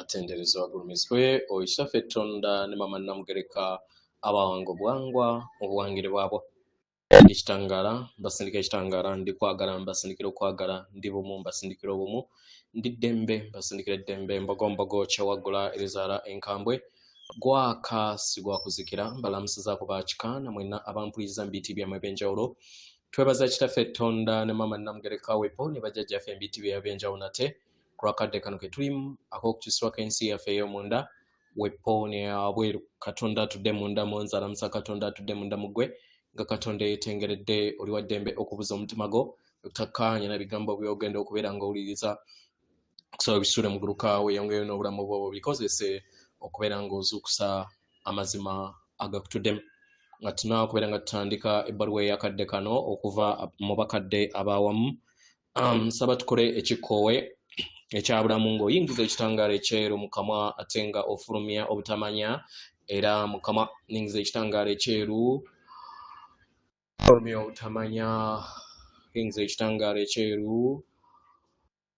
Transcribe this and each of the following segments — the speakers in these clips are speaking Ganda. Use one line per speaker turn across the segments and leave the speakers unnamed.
Atenderezebwe agulumizibwe oyo Kitaffe Tonda ne Maama Namugereka abawanga obuwangwa mu buwangire bwabwo. Ndi kitangaala, mbasindikira ekitangaala, ndi kwagala, mbasindikira okwagala, ndi bumu, mbasindikira obumu, ndi ddembe, mbasindikira eddembe, mbogombogo kyewaggula erizaala enkambwe, gwaka si gwa kuzikira, mbalamusizaako ba kika na mwenna abampuliriza mu biti byammwe eby'enjawulo. Twebaza Kitaffe Tonda ne Maama Namugereka wepo ne bajjajjaffe mu biti byabwe eby'enjawulo nate ku lw'akadde kano ke tulimu ak'okukyusibwako ensi yaffe ey'omunda wepo ne wabweru. Katonda atudde munda mu nze alamusa Katonda atudde munda mu ggwe nga Katonda eyeetengeredde oli wa ddembe okubuza omutima gwo otakkaanya na bigambo by'ogenda okubeera ng'owuliriza okusobola ebisuule mu guluka weeyongereyo n'obulamu bwo obikozese okubeera ng'ozuukusa amazima agakutuddemu. Nga tunaba kubeera nga tutandika ebbaluwa ey'akadde kano okuva mu bakadde ab'awamu, nsaba tukole ekikkoowe ekya bulamu ng'oyingiza ekitangaala ekyeru mu kamwa ate nga ofulumya obutamanya era mu kamwa. Yingiza ekitangaala ekyeru, fulumya obutamanya, yingiza ekitangaala ekyeru,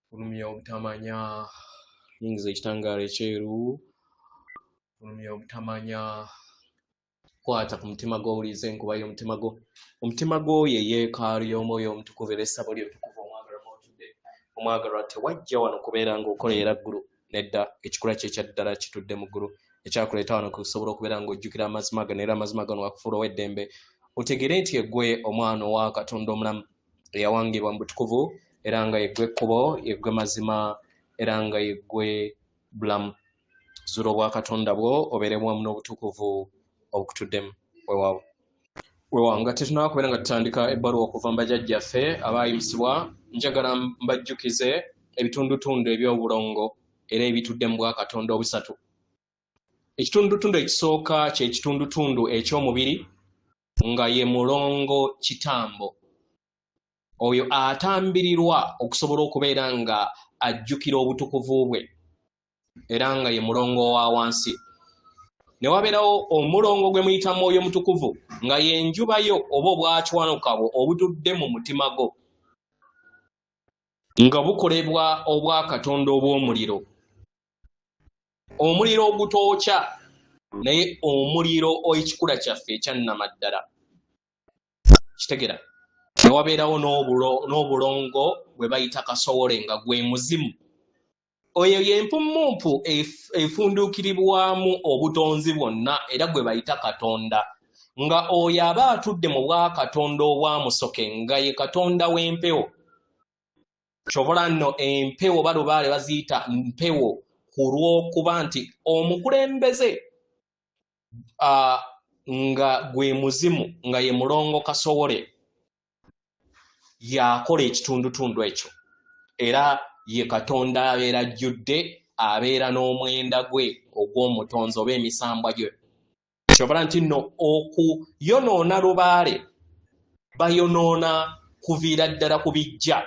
fulumya obutamanya, yingiza ekitangaala ekyeru, fulumya obutamanya. Kwata ku mutima gwo owulirize enkuba y'omutima gwo. Omutima gwo ye yeekaalu y'Omwoyo Omutukuvu era essabo lyo ettukuvu omwagalwa mw'otudde. Omwagalwa, tewajja wano kubeera ng'okola era ggulu. Nedda, ekikula kye ekya ddala kitudde mu ggulu. Ekyakuleeta wano kusobola okubeera ng'ojjukira amazima gano era amazima gano gakufuula ow'eddembe. Otegeere nti yeggwe omwana owa Katonda omulamu eyawangibwa mu butukuvu era nga yeggwe ekkubo, yeggwe mazima era nga yeggwe bulamu. Zuula obwakatonda bwo obeere wamu n'obutukuvu obukutuddemu. Weewaawo. Weewaawo, nga tetunaba kubeera nga tutandika ebbaluwa okuva mu bajjajjaffe abaayimusibwa, njagala mbajjukize ebitundutundu eby'obulongo era ebitudde mu bwakatonda obusatu. Ekitundutundu ekisooka kye kitundutundu eky'omubiri nga ye mulongo kitambo. Oyo atambirirwa okusobola okubeera nga ajjukira obutukuvu bwe era nga ye mulongo wa wansi. Ne wabeerawo omulongo gwe muyita Mwoyo Mutukuvu nga y'enjuba yo oba obwakiwanuka bwo obutudde mu mutima gwo nga bukolebwa obwakatonda obw'omuliro. Omuliro ogutookya naye omuliro ekikula kyaffe ekya nnamaddala. Kitegera ne wabeerawo n'obulongo bwe bayita kasowole nga gwe muzimu. Oyo ye mpummumpu efunduukiribwamu obutonzi bwonna era gwe bayita Katonda. Nga oyo aba atudde mu bwakatonda obwamusoke nga ye Katonda w'empewo. Kyovola nno empewo balubaale baziyita mpewo ku lw'okuba nti omukulembeze nga gwe muzimu nga ye mulongo kasowole y'akola ekitundutundu ekyo era ye Katonda abeera ajjudde abeera n'omwenda gwe ogw'omutonzi oba emisambwa gye. Kyovola nti nno okuyonoona lubaale bayonoona kuviira ddala ku bijja.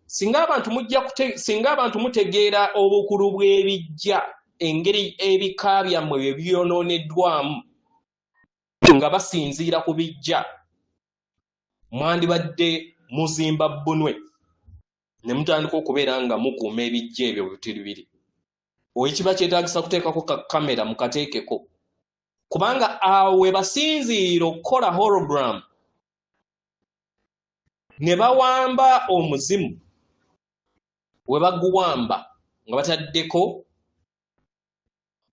Singa abantu mujja singa abantu mutegeera obukulu bw'ebijja, engeri ebika byammwe bye byonooneddwamu nga basinziira ku bijja, mwandibadde muzimba bbunwe ne mutandika okubeera nga mukuuma ebijja ebyo butiribiri. Owekiba kyetaagisa kuteekako ka kamera mukateekeko, kubanga awo we basinziira okukola hologram ne bawamba omuzimu. We baguwamba nga bataddeko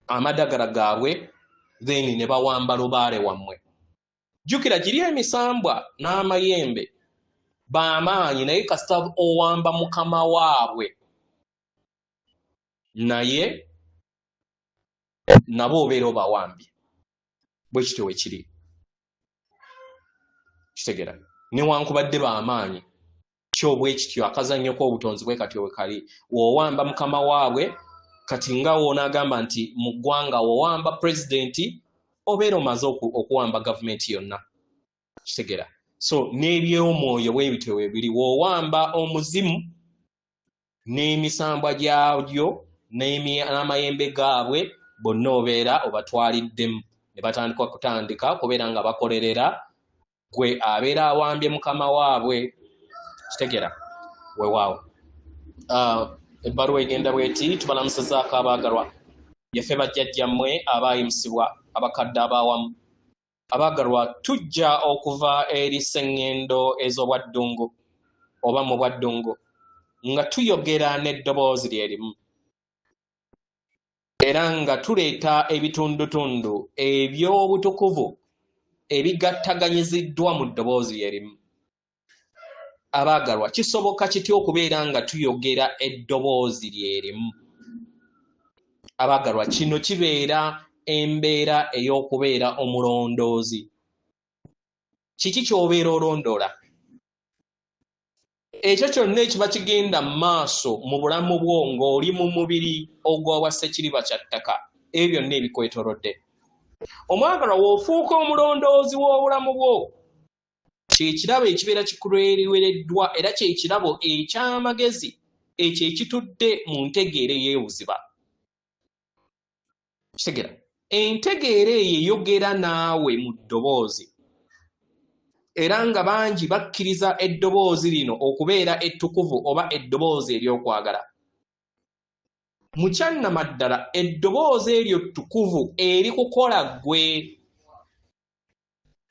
amadagala gaabwe, then ne bawamba lubaale wammwe. Jjukira giri emisambwa n'amayembe b'amaanyi, naye kasita owamba mukama waabwe naye nabo obeera obawambye. Bwe kityo we kiri, kitegeera newankubadde b'amaanyi kyo bwe kityo akazannyo k'obutonzi bwe katyo we kali. W'owamba mukama waabwe, kati nga w'onaagamba nti mu ggwanga w'owamba pulezidenti, obeera omaze okuwamba gavumenti yonna, kitegeera? So n'ebyomwoyo bwe bityo we biri. W'owamba omuzimu n'emisambwa gyabyo n'amayembe gaabwe bonna obeera obatwaliddemu ne batandika kutandika kubeera nga bakolerera gwe abeera awambye mukama waabwe, kitegeera? Weewaawo. Ebbaluwa egenda bweti: tubalamusizaako abaagalwa, yaffe bajjajjammwe abaayimusibwa, abakadde abaawamu. Abaagalwa, tujja okuva eri sseŋŋendo ez'obwaddungu oba mu bwaddungu nga tuyogera n'eddoboozi lye limu, era nga tuleeta ebitundutundu eby'obutukuvu ebigattaganyiziddwa mu ddoboozi lye limu. Abaagalwa, kisoboka kitya okubeera nga tuyogera eddoboozi lye limu? Abaagalwa, kino kibeera embeera ey'okubeera omulondoozi. Kiki ky'obeera olondoola? Ekyo kyonna ekiba kigenda mu maaso mu bulamu bwo ng'oli mu mubiri ogwa ssekiriba kya ttaka, ebyo byonna ebikwetoolodde. Omwagalwa, w'ofuuka omulondoozi w'obulamu bwo, kye kirabo ekibeera kikuweereddwa, era kye kirabo eky'amagezi ekyo ekitudde mu ntegeera ey'ebuziba. Kitegeera, entegeera eyo eyogera naawe mu ddoboozi, era nga bangi bakkiriza eddoboozi lino okubeera ettukuvu oba eddoboozi ery'okwagala. Mu kyannamaddala eddoboozi eryo ttukuvu erikukola ggwe.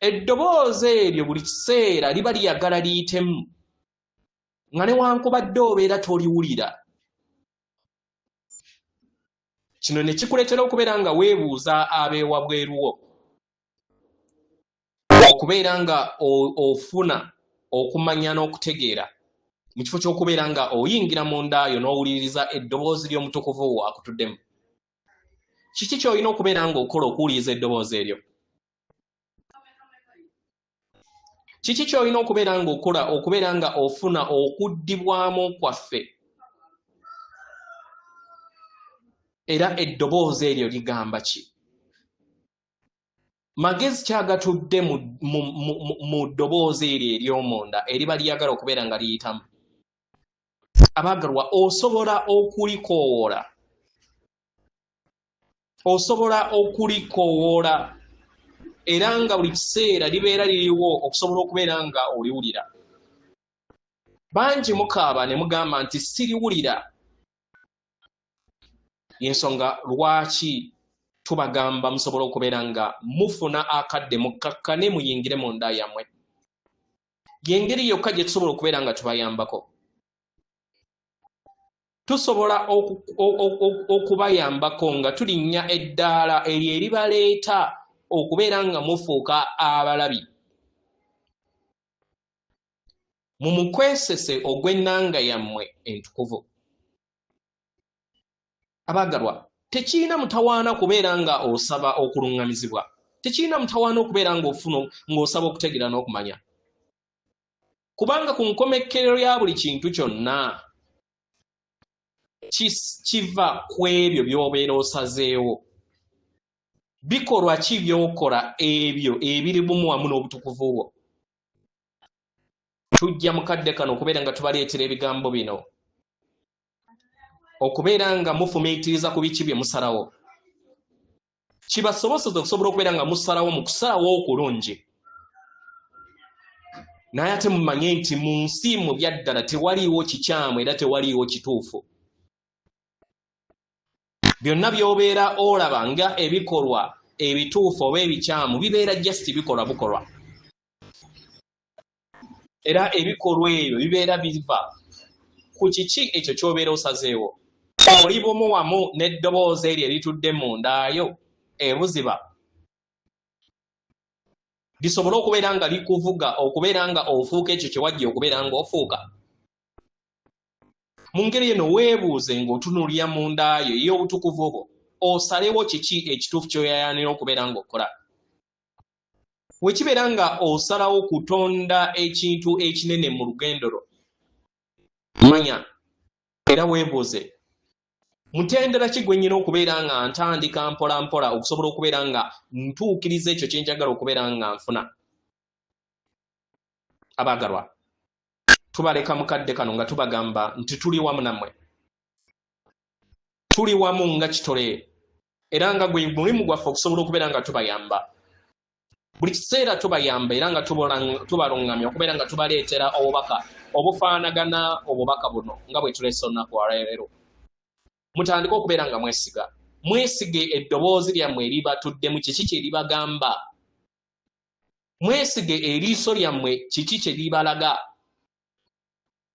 Eddoboozi eryo buli kiseera liba liyagala liyitemu, nga newankubadde obeera toliwulira. Kino ne kikuleetera okubeera nga weebuuza ab'ewabweruwo, okubeera nga ofuna okumanya n'okutegeera, mu kifo ky'okubeera nga oyingira mu ndaayo n'owuliriza eddoboozi ly'omutukuvu wo akutuddemu. Kiki ky'olina okubeera ng'okola okuwuliriza eddoboozi eryo? Kiki ky'olina okubeera ng'okola okubeera nga ofuna okuddibwamu kwaffe? Era eddoboozi eryo ligamba ki? Magezi ki agatudde mu ddoboozi eryo ery'omunda eriba lyagala okubeera nga liyitamu? Abaagalwa, osobola okulikowoola, osobola okulikowoola, era nga buli kiseera libeera liriwo okusobola okubeera nga oliwulira. Bangi mukaaba ne mugamba nti siriwulira. Y'ensonga lwaki tubagamba musobola okubeera nga mufuna akadde mukkakkane muyingire mu nda yammwe. Y'engeri yokka gye tusobola okubeera nga tubayambako. Tusobola okubayambako nga tulinnya eddaala eryo eribaleeta okubeera nga mufuuka abalabi mu mukwesese ogw'ennanga yammwe entukuvu. Abaagalwa, tekirina mutawaana kubeera nga osaba okuluŋŋamizibwa, tekirina mutawaana okubeera ng'ofuna ng'osaba okutegeera n'okumanya, kubanga ku nkomekkerero ya buli kintu kyonna kiva ku ebyo by'obeera osazeewo. Bikolwa ki by'okola ebyo ebiri bumu wamu n'obutukuvu bwo? Tujja mu kadde kano okubeera nga tubaleetera ebigambo bino, okubeera nga mufumiitiriza ku biki bye musalawo, kibasoboseze okusobola okubeera nga musalawo mu kusalawo okulungi. Naye ate mumanye nti mu nsi mu byaddala tewaliiwo kikyamu era tewaliiwo kituufu. Byonna by'obeera olaba nga ebikolwa ebituufu oba ebikyamu bibeera just bikolwa bukolwa, era ebikolwa ebyo bibeera biva ku kiki ekyo ky'obeera osazeewo. Oli bumu wamu n'eddoboozi eryo eritudde mu ndaayo ebuziba, lisobole okubeera nga likuvuga okubeera nga ofuuka ekyo kye wajja okubeera ng'ofuuka. Mu ngeri eno weebuuze ng'otunuulira mu ndaayo ey'obutukuvu bwo, osalewo kiki ekituufu ky'oyayaanira okubeera ng'okola. Bwe kibeera nga osalawo kutonda ekintu ekinene mu lugendo lwo, manya era weebuuze, mutendera ki gwe nnyina okubeera nga ntandika mpola mpola okusobola okubeera nga ntuukiriza ekyo kye njagala okubeera nga nfuna? Abaagalwa, tubaleka mu kadde kano nga tubagamba nti tuli wamu nammwe, tuli wamu nga kitole, era nga gwe mulimu gwaffe okusobola okubeera nga tubayamba buli kiseera, tubayamba era nga tubalungamya okubeera nga tubaleetera obubaka obufaanagana obubaka buno nga bwe tuleese olunaku olwaleero. Mutandike okubeera nga mwesiga. Mwesige eddoboozi lyammwe eribatuddemu kiki kye libagamba. Mwesige eriiso lyammwe kiki kye libalaga.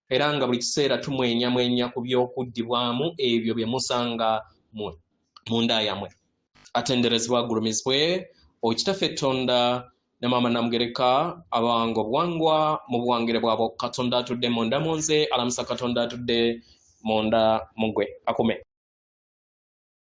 Era nga buli kiseera tumwenyamwenya ku by'okuddibwamu ebyo bye musanga munda yammwe. Atenderezebwa agulumizibwe Okitaffe Tonda ne Maama Namugereka abawanga obuwangwa mu buwangire bwabwo. Katonda atudde munda mu nze alamusa Katonda atudde munda mu ggwe. Akume.